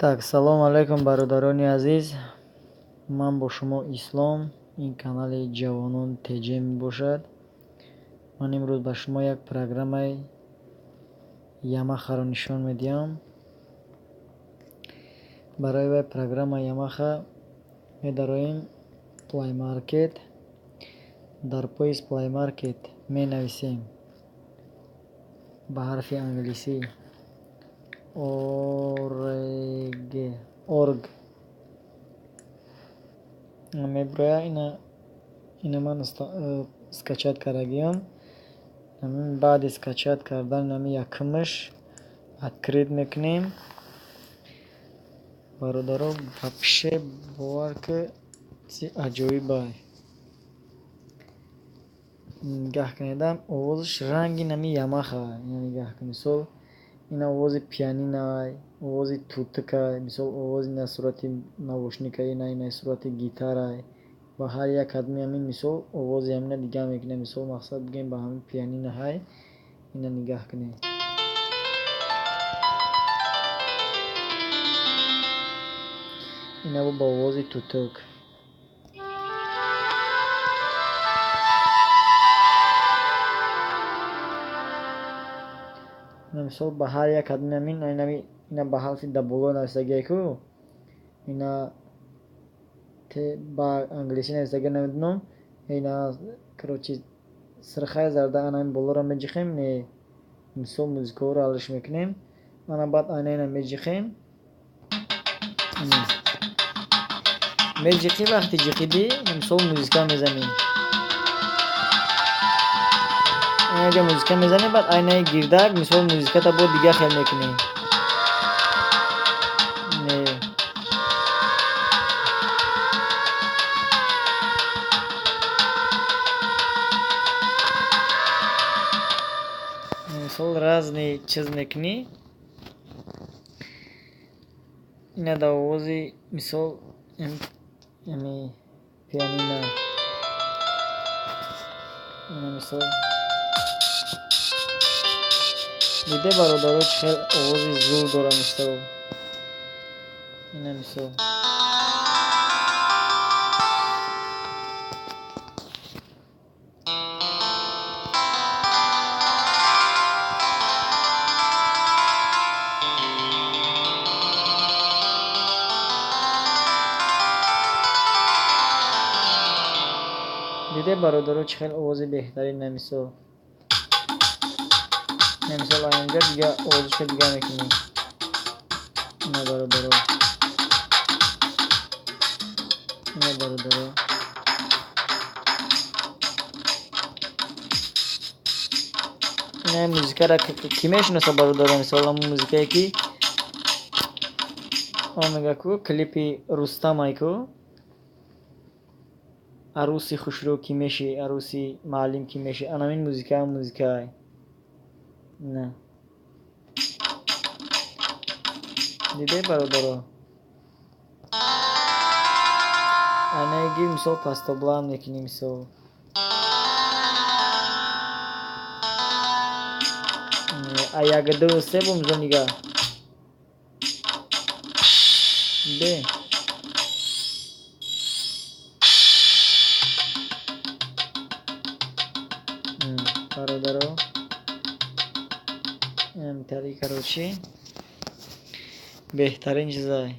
Так, салому алайкум, бародарони азиз. Ман бо шумо Ислом. Ин канали Ҷавонон ТЖ мебошад. Ман имрӯз ба шумо як программаи Ямахаро нишон медиҳам. Барои вай программа Ямаха медароем Play Market. Дар поиск Play Market менависем ба ҳарфи англисӣ org, org меброя. Ина ман скачать кардагиам. Баъди скачать кардан ами якумаш открыть мекунем. Бародаро, вообще бовар ки чизи аҷоибай. Нигаҳ кунедам, овозаш ранги нами Ямаха. Ина нигаҳ кун, мисол ина овози пианинай, овози тутукай, мисол овози ина сурати навошникай, ина сурати гитарай. Ба ҳар як кадми ҳамин мисол овози ҳамина дига мекунем. Мисол мақсад бигӯем ба ҳамин пианинаҳай. Ина нигаҳ кунед. Ина ба овози тутук. Мисол ба ҳар як кадми ҳамин ина ба ҳарфи да боло нависагие ку, ина ба англисӣ нависагия намедонам. Ина, короче, сирхаи зарда ана ин болоро меҷиқем, не, мисол музикаҳоро алиш мекунем. Ана баъд айна ина меҷиқем, меҷиқӣ, вақти ҷиқидӣ мисол музика мезанем. Инҷа музика мезанем, баъд айнаи гирдак мисол музиката бо дига хел мекунем. Мисол разный чиз мекунӣ. Ина да овози мисол ами пианина. Ина мисол диде, бародаро, чӣ хел овози зур дора мисол. Ина мисол диде, бародаро, чӣ хел овози беҳтарин. На мисол, мисол айнҷа дига овозашро дига мекунем. Ина бародаро, ина бародаро, ина музикаро кӣ мешиноса, бародаро? Мисол ҳамун музикае ки он мега ку, клипи Рустамай ку, аруси хушрӯ кӣ меши, аруси маълим кӣ меши, анамин музика музикаай. На диде, бародаро, айнаи гир мисол пастоблам мекунӣ. Мисол а як, ду, се бо мисол нигаҳ де. Бародаро, инамтари, короче, беҳтарин чизай.